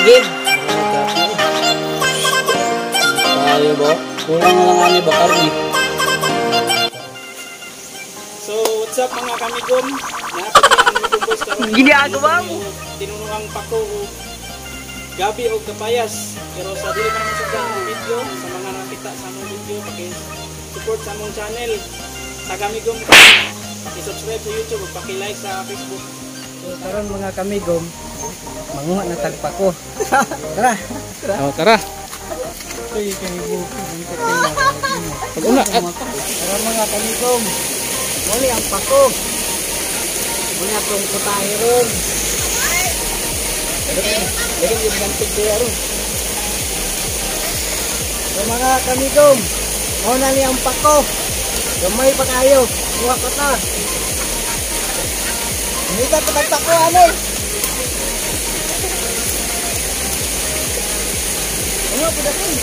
Gib. Tayo ba? Kulang na lang ani ba karne. So, what's up mga kamigom? Naapit ni ang Migom Boys karon. Ginagawa mo. Tinunuang pako o gabi o kapayas. Pero sa dili pa naman sa video, sa mga nakita sa among video, paki-support sa among channel. Sa Kamigom, paki-subscribe sa YouTube ug paki-like sa Facebook. So karon mga kamigom, manguha na tagpako. Tara. Oh, tara. Pag una, Tara mga kamigom. Muli ang pako. Muli atong putahe ron. Daghan yung gantig diya ron. So mga kamigom, mao na ni ang pako. Gamay pa kayo. Kuha pa ta. Ngita pa tag pako ano? Ano po dating?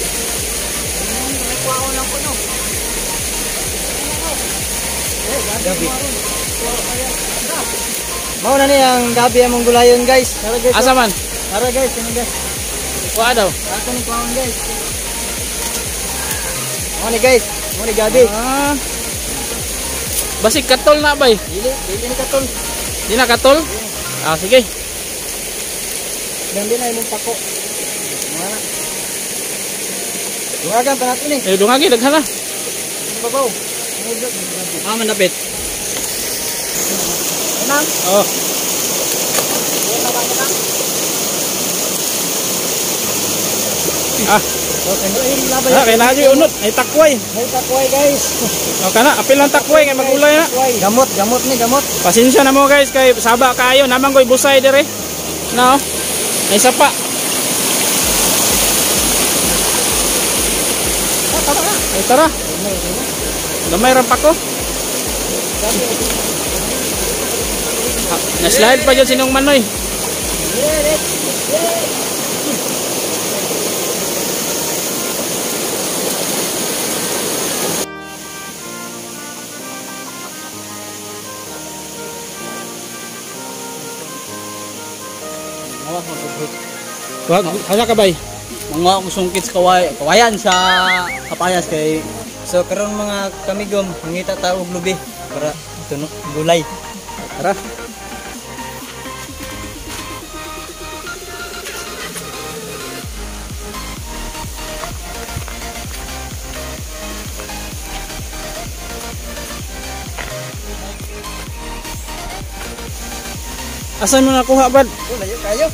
Kuha ko ng puno. Gabi. Mao na ni ang gabi among gulayon guys. Tara guys. Asa man? Tara guys, kini guys. Kuha daw. Ako ni kuhaon guys. Mao ni guys, mao ni gabi. Ah. Basig katol na bay. Dili, dili ni katol. Di na katol? Ah, sige. Dandi na imong pako. Mao na. Dungagan pa natin eh. Eh, dungagi daghan na. Babaw. Ah, mandapit. Anang? Oh. Ah, ah, kay na unot, ay takway. Ay takway guys. O kana, apil lang takway kay magulay na. Gamot, gamot ni gamot. Pasensya na mo guys kay saba kayo, namang koy busay dire. No. Ay sapa. Ay tara. Gamay ra pa ko. Na-slide pa dyan sinong manoy. Wag, hala ka bay. Manguha ko sungkit sa kawayan sa kapayas kay. So karon mga kamigom, mangita ta og lubi para tuno gulay. Tara. Asan mo nakuha, Brad? Oh, layo kayo.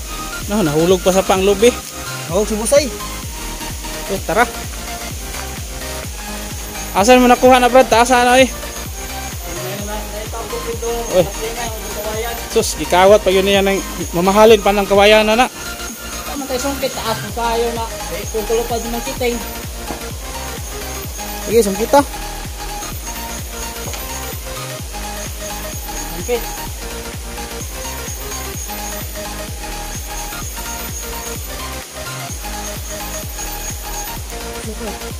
No, nahulog pa sa panglubi. Oh, subusay. Eh, tara. Asan mo nakuha na, Brad? Taas ano eh? Uy. Sus, gikawat pa yun niya ng mamahalin pa ng kawayan na na. Tama tayo sungkit, taas mo kayo na. Eh, kung tulupad ng kiting. Sige, sungkita. Sungkit.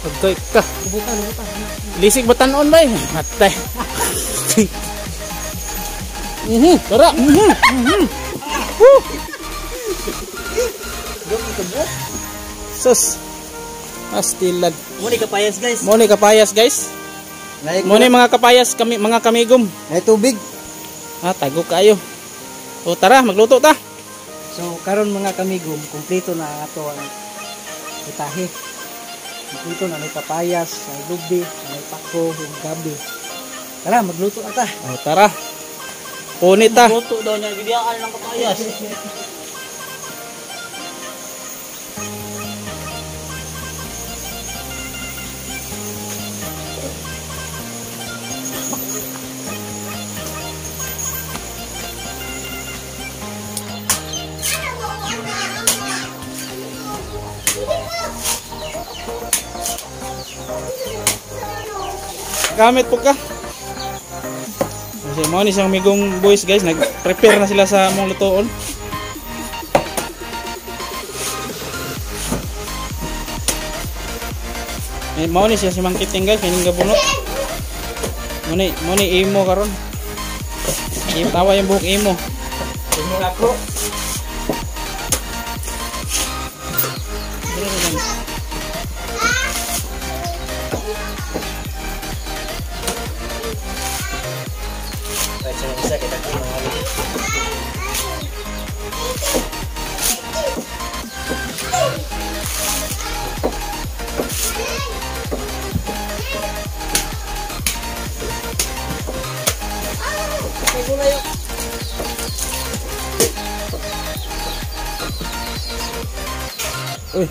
Pagkay ka. Lisig ba tanon ba eh? Matay. Tara. Woo! Sus. Astilad. Muni kapayas guys. Muni kapayas guys. Muni mga kapayas kami mga kamigom. May tubig. Ah, tago kayo. O tara, magluto ta. So karon mga kamigom, kumpleto na ato ang putahe. Kumpleto na may kapayas, may lubi, may pako, ug gabi. Tara, magluto na ta. O tara. Punit ta. Magluto daw niya, gibiyaan ng kapayas. Gamit po ka. Kasi mo ni siyang migong boys guys, nag-prepare na sila sa among lutoon. Eh mao ni siya si Mang Kiting guys, kining gabunot. Mo ni imo karon. Tawa yung buhok imo. Imo ako. Yan. Kahit sa isa, kita ko mga lubi. Uy.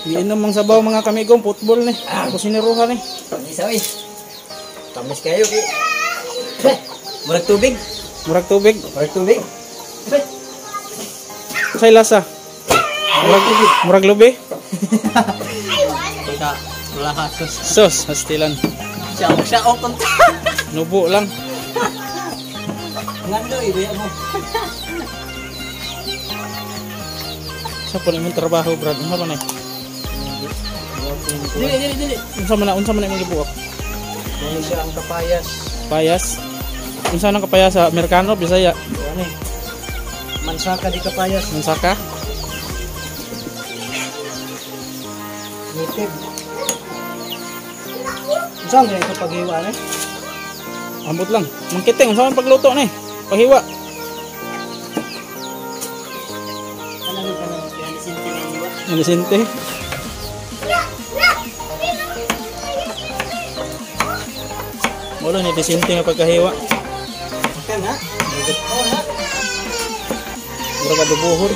Iinom mang sabaw mga kamigong, football ni. Kusineruhan ni. Isa oy. Tamis kayo kay. Murag tubig. Murag tubig. Murag tubig. Unsay lasa? Murag lubi. Wala, wala ka sus. Sos, hastilan. Siya, siya, oh, konta. Nubo lang. Ngano ibuya mo. Sa po imong trabaho, Brad. Unsa man eh? Dili, dili, dili. Unsa man imong gibuok? Mao siya ang kapayas. Payas. Unsa nang kapayas sa Amerikano, Bisaya? Ano eh? Mansaka di kapayas. Mansaka? Native. Saan ganito paghiwa eh? Ambot lang. Mangkiting, unsa man pagluto ni? Paghiwa. Kanang kanang pinalisinti ng hiwa. Nalisente. Wala ni disente nga pagkahiwa. Makan ha? Oh ha? Murag adobohon.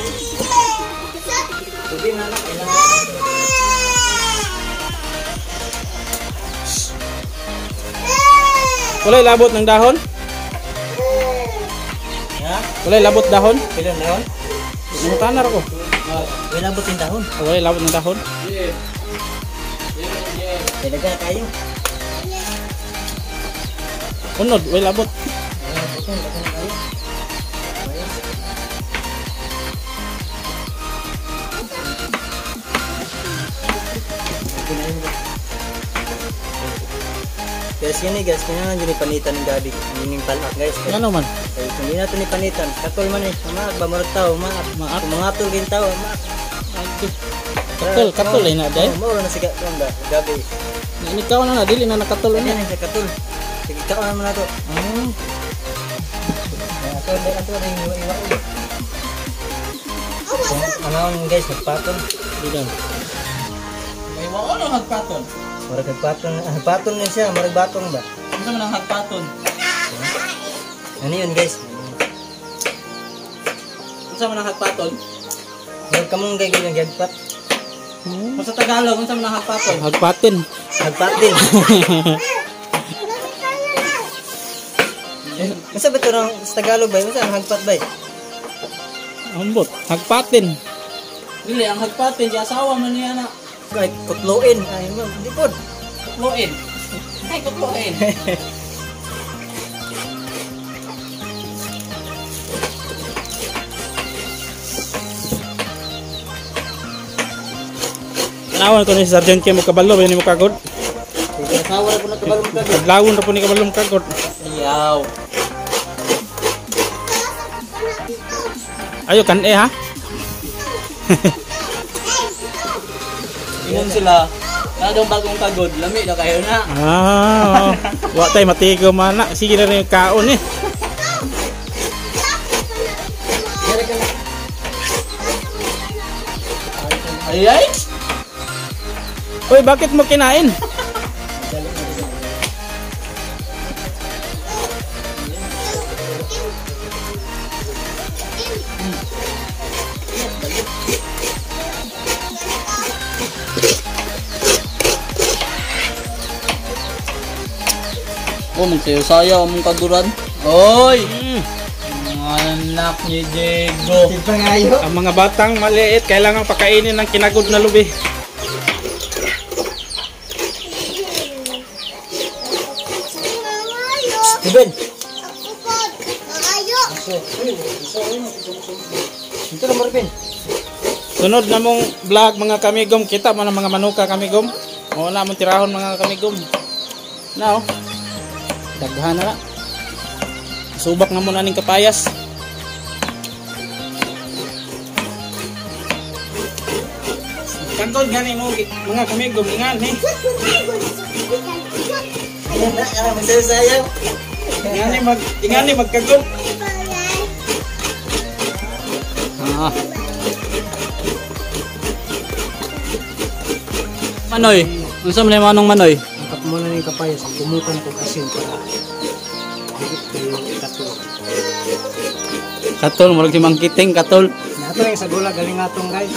Tubig na na kailangan. Walay labot ng dahon? Ha? Walay labot dahon? Pila na dahon? Nangutanar ko. Wala labot yung dahon. Walay labot ng dahon. Talaga kayo. Unod, walay labot. Wala labot yun, dagan kayo. Guys, yun eh guys, kailangan dyan ipanitan ng gabi. Yung yung palak guys. Ano man? Kaya kung hindi natin ipanitan, katol man eh. Maak ba, murag tao, maak. Maak. Kung mga atol kayong tao, maak. Katol, katol eh na day. Oo, maura na siya katol ba, gabi. Ikaw na na dili na nakatol Kanya na. na siya katol. Sige, kaon naman na to. Ah, Ato, ato rin yung iwa. Ano guys, nagpatol. di daw. May wao no hagpaton. Murag nagpatol, nagpatol na siya, murag batong ba? Unsa man ang hagpaton? Ano yun guys? Unsa man ang hagpaton? Murag kamunggay ganyan gagpat. Kung sa Tagalog, unsa man ang hagpaton? Hagpatin. Nagpatin. Masa ba ito ng sa Tagalog ba? Masa ang hagpat ba? Ambot, hagpatin. Dili, ang hagpatin, di asawa man niya na. Ay, kutloin. Ay, ma'am, di po. Kutloin. Ay, kutloin. Tanawan ko ni Sergeant Kim kabalo ba ni mo kagod? Asawa na po na kabalo mo kagod. Adlawon ra po ni kabalo mo kagod. Iyaw. Ayo kan eh ha. Ingon sila. Na daw bagong kagod, lami daw kayo na. Ah, wa tay matigo man na. Sige na rin yung kaon eh. Ay ay. Uy, bakit mo kinain? Oh, magsayo-sayo among kaguran. Oy! Mm. Mga anak ni Diego. Pangayo. Ang mga batang maliit kailangan pakainin ng kinagod na lubi. Steven. Ito na Marvin. Sunod na mong vlog mga kamigom, kita mo ng mga manuka kamigom. Oo na mong tirahon mga kamigom. Now, daghan na na. Subak na muna ning kapayas. Magkagod gani mo mga kamigom ingan ni. Magsayo-sayo. Ingani magkagod. Ah. Manoy, unsa man manong manoy? Ang kapmo na ning kapayas, kumutan kog asin para dili kayo katol. Katol murag si Mangkiting katol. Nato yung sa gula galing atong guys.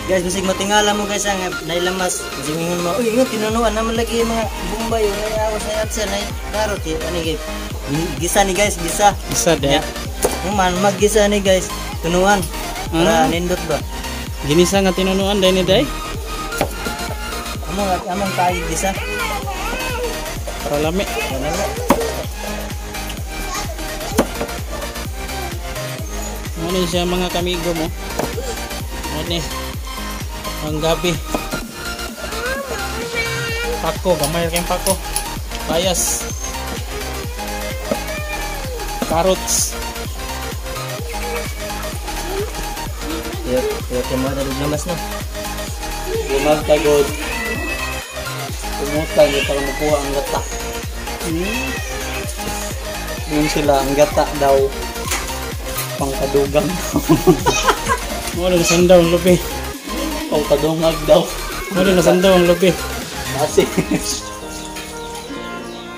Guys, basig matingala mo guys ang nailamas. Basig ingon mo, uy, ingon tinunuan naman lagi yung mga bombay, yung awas na atsa na karot eh, ani gay. Gisa ni guys, gisa. Gisa de. Human maggisa ni guys, tunuan. Para nindot ba? Ginisa nga tinunuan day ni day. Among among tayo gisa. Para lami. Ano siya mga kamigo mo? Ano ang gabi. Pako, gamay kayong pako. Bayas. Carrots. Yo, yo kay mo dali lamas no. Gumagkagod. Kumutan para makuha ang gata. Yun sila, ang gata daw pangkadugang. Wala na sandaw ang lupi. Pangkadungag daw. Wala na sandaw ang lupi. Kasi.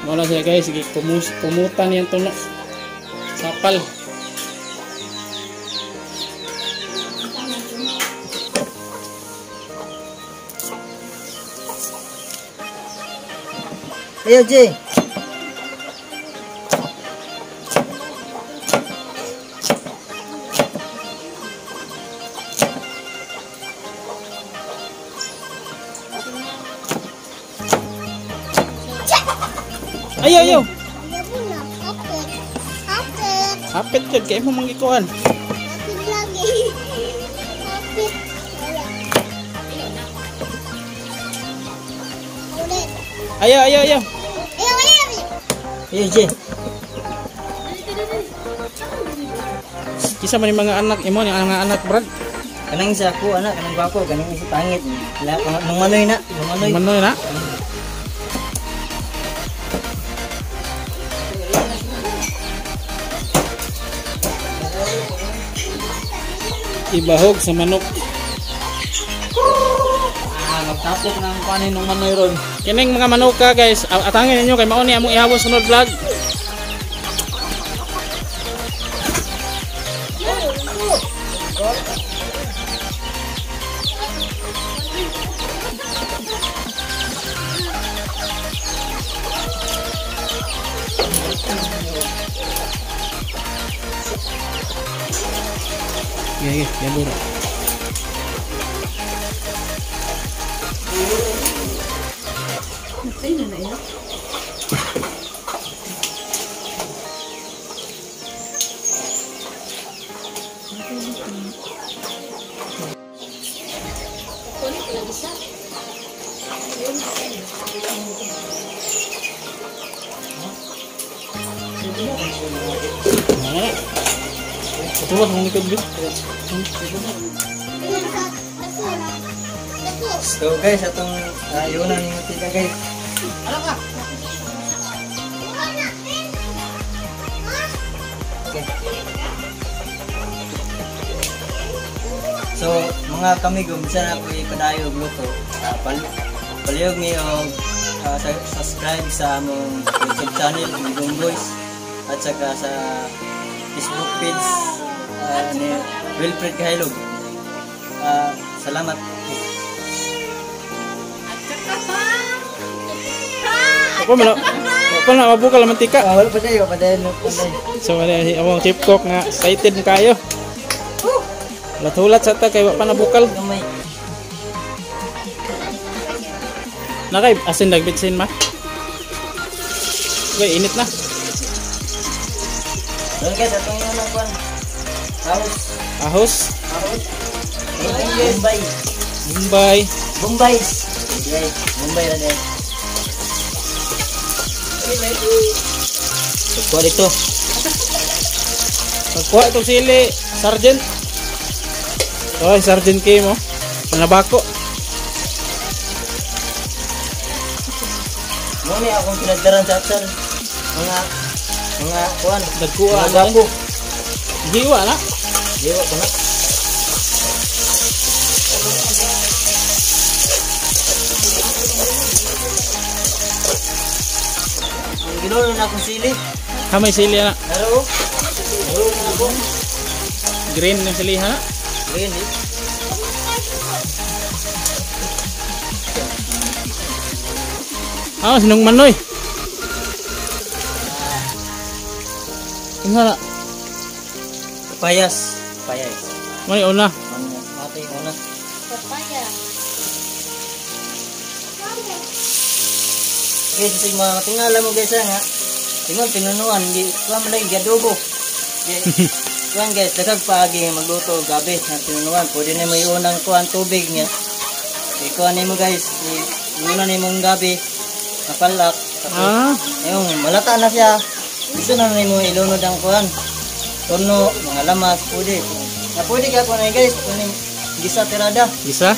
Wala siya guys, sige, kumutan yan tuno. Sapal. Ayo, Jay. Ayo, ayo. Hapit jud kay mo mangikuan. Hapit lagi. Hapit. Ulit. Ayo, ayo, ayo. Ayo, ayo. Ayo, Jay. Kisa man yung mga anak imo ni mga anak Brad. Kanang isa ako anak, kanang gwapo, kanang isa pangit. Nung manoy na, nung manoy. Manoy na. Ibahog sa manok. Ah, magtapok na ang panin ng manoy ron. Kining mga manuka guys, atangin ninyo kay mao ni among ihawas sunod vlog. Ya, ya, ya bro. Tuwas mong likod. So guys, atong ayunan ni tika guys. Okay. So mga kamigo, bisan ako ipadayo og luto. Palihog mi og subscribe sa among YouTube channel Migong Boys at saka sa Facebook page ni Wilfred Kahilog. Salamat. Ako man pa na mabukal ang mantika. Wala pa tayo, padayon. So wala si among chief cook nga excited mo kayo. Hulat-hulat sa ta kay wa pa nabukal. Gamay. Nakay asin nagbitsin ma. Wait, init na. Doon guys, atong yun ang kwan. Ahos. Ahos. Ahos. Bombay. Bombay. Bombay. Bombay ra din. Pagkuha dito. Pagkuha itong sili, Sergeant. Oh, Sergeant Kim oh. Manabako. Mo ni akong pinagdaran sa atsal. Mga kuan, Dagkuha mga na. gapo. Hiwa na. Diwa ko na. Ang ginulo na akong sili. Ha, may sili na. Naro. Naro na ako. Green ng sili ha. Green eh. Ah, sinong manoy. Inga na. Payas. Payas. May una. Matay una. Papaya. Guys, sa mga tingala mo guys nga. Ingon tinunuan gi kuan man lagi adobo. Kuan guys, dagag paagi magluto gabi ng tinunuan. Pwede na mo iunang kuan tubig niya. Ikuan nimo guys, iuna nimong gabi napalak. Tapos, ayun, malata na siya. Gusto na nimo ilunod ang kuan. Turno, mga lamas, pwede. Na pwede ka kuan guys, kuning gisa tirada. Gisa?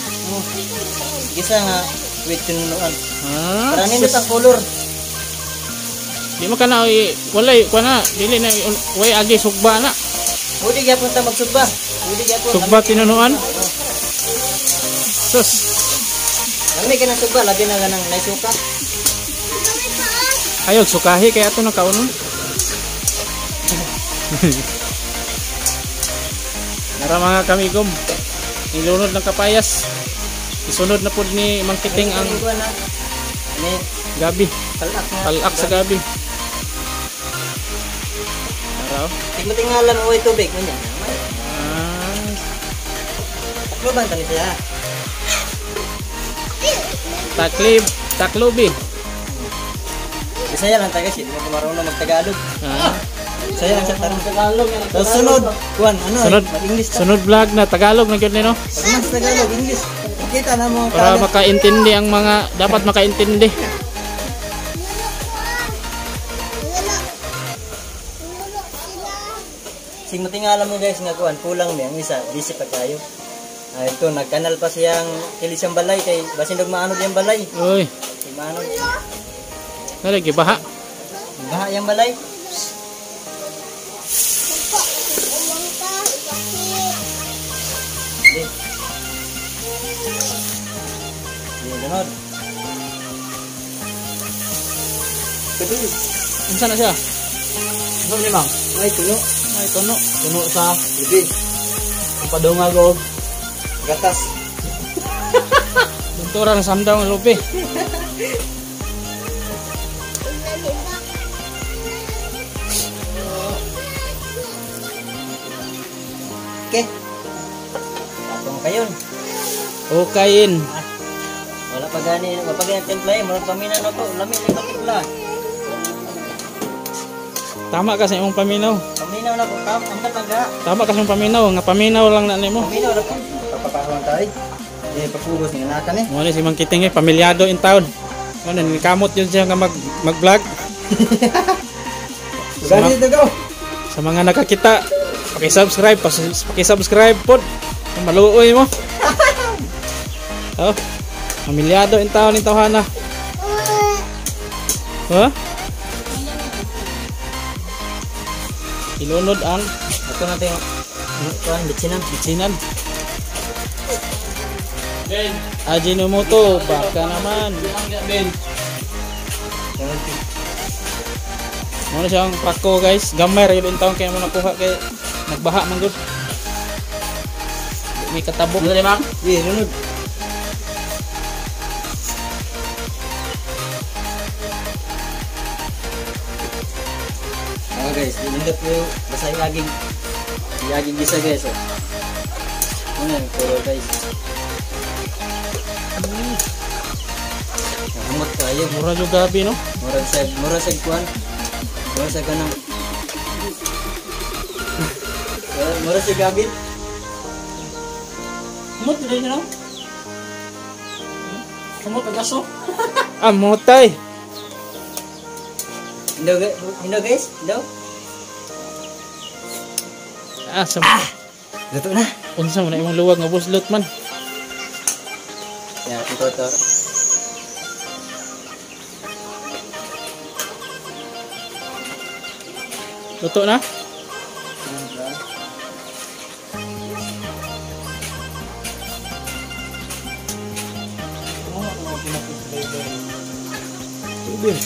Gisa nga with tinunuan. Ah. Para nindot ang color. Di mo ka na walay kuan na, dili na way agi sugba na. Pwede gyapon ta magsugba. Pwede gyapon. Sugba tinunuan. Sus. Lami ka ng sugba, labi na ka ng naisuka. Ayog sukahi kaya ato nakaunon. Nara mga kamigom. Nilunod ng kapayas. Isunod na pud ni Mang Kiting ang Ni gabi. palak na. Palak sa gabi. Nara oh. Tigmatingalan mo ay tubig mo niya. Ah, Takloban tani siya. taklib, taklobi. Bisaya lang tayo kasi, di mo ko marunong magtagalog. Ah. Bisaya lang siya tarong. Tagalog yan. So, sunod, kuan, ano, Sunod, mag-English ta. sunod vlog na Tagalog na gyud ni no. Pag mas Tagalog, English. Kita na mo ang Para talent. makaintindi ang mga dapat makaintindi. Wala. Wala sila. Sing matingala mo guys nga kuan, kulang mi ang isa, busy pa kayo. Ah, ito nagkanal pa siyang kilis siyang balay kay basin og maanod yang balay. Uy, Kay maanod. nalagi gibaha. Baha yang balay. Pagpa. Umang ka. Bakit? Di. Di lunod. Unsa na siya? Ano ni Mang? Ay tuno. Ay tuno. Tuno sa Bibi, ang padungag og gatas. Buntura na samdaw ang lupi. Ang ba? Okay. Tapong kayon. Okayin. Wala pa gani, wala pa gani timpla eh. Murag pamina na to. Lami na yung timpla. Tama ka sa imong paminaw. Paminaw na ko. Tama, ang taga. Tama ka sa imong paminaw, nga paminaw lang na nimo. Paminaw na ko. Papapahon tayo. Eh, papugos nga naka ni. Mo ni si Mang Kiting eh, pamilyado in town. Mo ni kamot yun siya nga mag-vlog. Gani dito go. Sa mga nakakita, paki-subscribe, paki-subscribe pod. Maluoy mo. Oh. Pamilyado in town in tawhana. Ha? Ilunod ang Ito natin kuan bitsinan. bitsinan. Ajinomoto, baka naman. Ben. Mo na siyang pako guys. Gamay ra yun taon kaya mo nakuha kay nagbaha man gud. May katabok. Ano ni Mang? Di, lunod. Oh guys, nindot ko basta yung aging gisa guys oh. Ano yung puro guys. Nakamot kayo. Mura jud gabi no. Murag sa kuan. Murag sa kanang Murag sa gabi. Kumot dili na. Kumot ang aso. Ah, motay. Hello guys, hello. Ah, sa Luto na. Unsa man na imong luwag nga buslot man. Ya, ito to. Luto na? Tubig.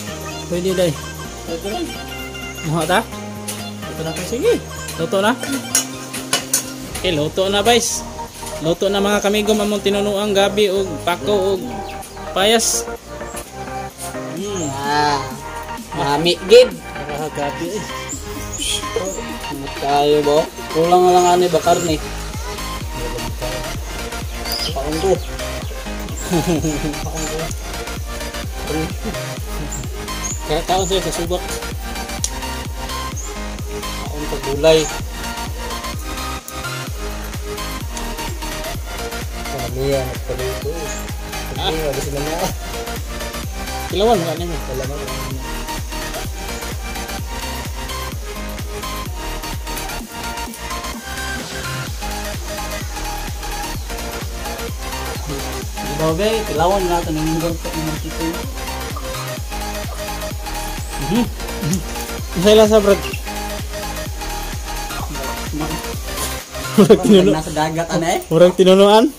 Pwede day. Muha ta? Luto na. Sige. Luto na. Okay, luto na guys. Luto na mga kamigom among tinunuang gabi og pako og payas. Ah. Mami gid. Ah, gabi eh. Tayo ba? Kulang na lang ani ba karne. Paon ko. Paon ko. Kaya taon siya sa subak. Paon ko gulay. Kami yan, nagpaluto. Hindi, wala sila na. Kilawan mga nimo. Wala man. Di ba be? Kilawan natin ang hanggang sa imong tito. Unsay lasa brad? Nasa dagat ana eh. Murag tinunuan.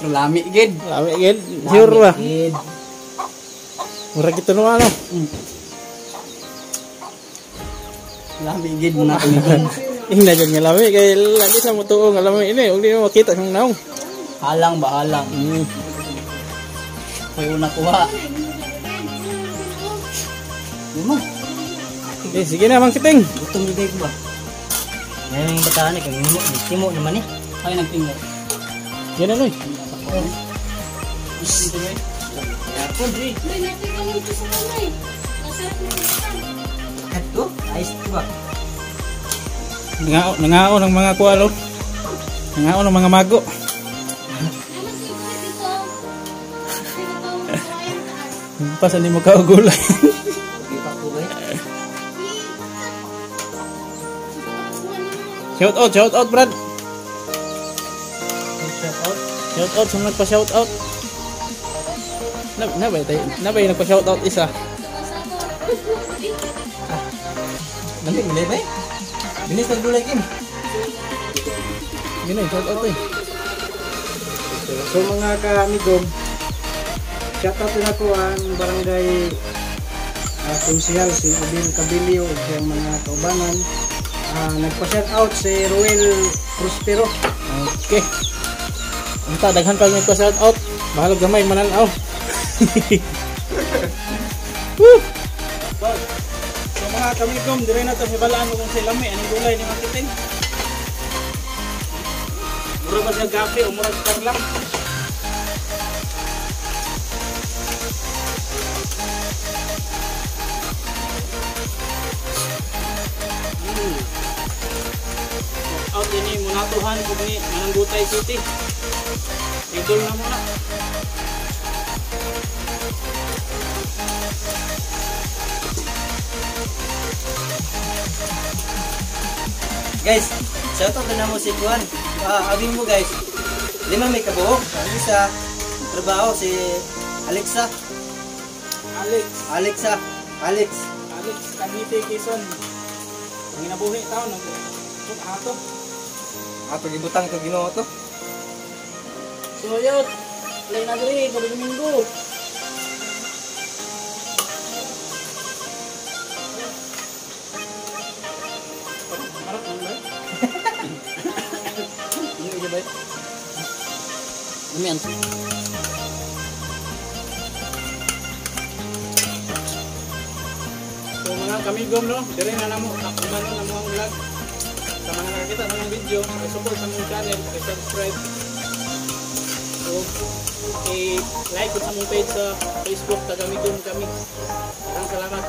Pero lami gid. Lami gid. Sure ba? Gid. Murag tinunuan no. Lami gid mga kamigon. Ingna jud nga lami kay lagi sa motuo nga lami ini ug di mo makita sa naong. Halang ba halang. Koy una kuha. Di mo. Eh sige na Mang Kiting. Gutom gid ko ba? Ngayon yung bataan eh, kami mo, timo naman eh. Ay nagtingo. Yan na noy. Uy, natin ko sa kamay. Masarap na kumain. Kato, ayos ito ba? Nangao ng mga kualo. Nangao ng mga mago. Naman si Kuya dito. Dito, sa taas. Pasan nimo ka og gulay. Ipak ko ba eh? Shout out, shout out Brad. Shout out. Shout out sa mga nagpa-shout out. Na ba tayo? Na ba yung nagpa-shout out isa? Lamig, gulay ba eh? Bilis ng gulay, Kim. Yun na, shout out eh. So mga kaamigom, shout out na ko ang barangay konsehal si Abel Cabilio ug siyang mga kaubanan. Nagpa-shout out si Ruel Prospero. Okay. Unta daghan pa nagpa-shout out. Bahalag gamay mananaw. Woo! So mga kamigom, dire na to hibalaan mo kung sa lami anong gulay ni Mang Kiting. Mura ba siya gabi o murag karlang? Out ini munatuhan kung ni Mananggutay City. Idol na muna. Guys, shout out na mo si Juan. Abing mo guys. Lima may kabuok. Ang isa trabaho si Alexa. Alex. Alexa. Alex. Alex Cavite Quezon. Ang ginabuhi taon nag ato. Ato gibutang to Ginoo to. So yun, play na diri gabi Domingo. Harap mo ba? Ano iya ba? Dami ang So mga kamigom no, dire na namo umano na mo ang vlog. Sa mga nakakita sa mga video, i-support sa among channel, i-subscribe. So, i-like sa among page sa Facebook, Tagamigom kami. Maraming salamat.